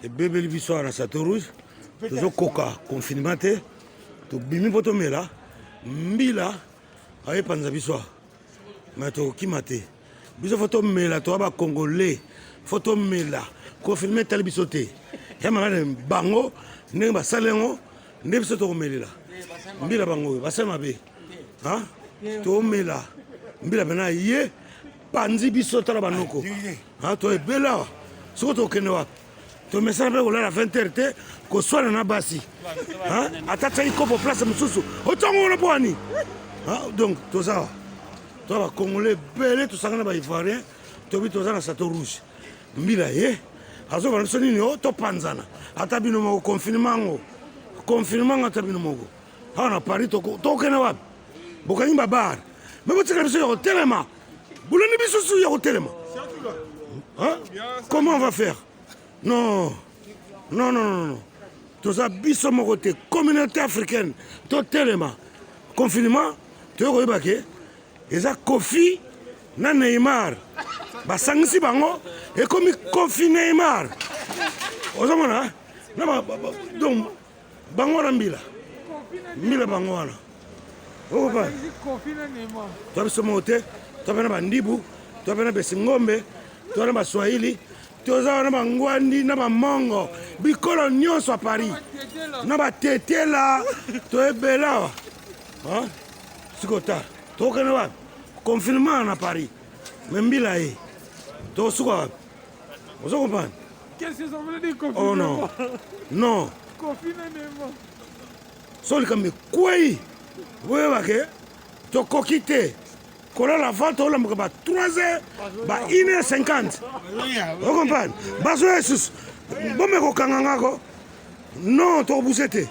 Ebebeli biso awa na Chateau Rouge, tozokoka confinement te, tobimi mpo tomela mbila ayepanza biso awa, me tokokima te. Biso fo tomela, toa ba congolais, fo tomela. Confinement etali biso te, ya malade bango ndenge basali yango nde biso tokomelela mbila bango oyo basali mabe. Tomela mbila pena ye panzi biso, tala banoko to ebele awa. Soki tokende wapi? Tomesana mpe kolala 20 heure te, koswana na basi, ata tiaki kopo place mosusu, otiango wana mpo wani. Donc toza awa, toza bacongolais ebele, tosangana ba ivoirien, tobi toza na Chateau Rouge. Mbila ye azobana biso nini? O topanzana, ata bino moko confinement yango, confinement yango, ata bino moko awa na Paris, tokokende wapi? Bokangi babar, me botikala biso ya kotelema, bolandi biso su ya kotelema. Comment on va faire? Non, non, non, non, non, toza biso moko te, communauté africaine, totelema. Confinement toyei koyeba ke eza Kofi na Neymar basangisi bango, ekomi Kofi Neymar. Ozomona na donc bango wana mbila mbila bango wana okopa. Toa biso moko te, toa mpe na bandibu, toa mpe na besingombe, toa na baswahili, toza wana bangwandi na bamongo, bikolo nyonso ya Paris na batetela, toebele awa. Sikoyo ta tokokende wapi? Confinement na Paris, me mbila ye tokosuka wapi? Ozo comprendre? Qu'est-ce que ça veut dire? Oh non, non, so likambo ekwei, boyeba ke tokoki te kolala avant tolambuka ba 3 heures, ba 1 heure 50. Ocomprendre? Bazoya lisusu, bomeka kokanga ngako. Non, tokobuse te.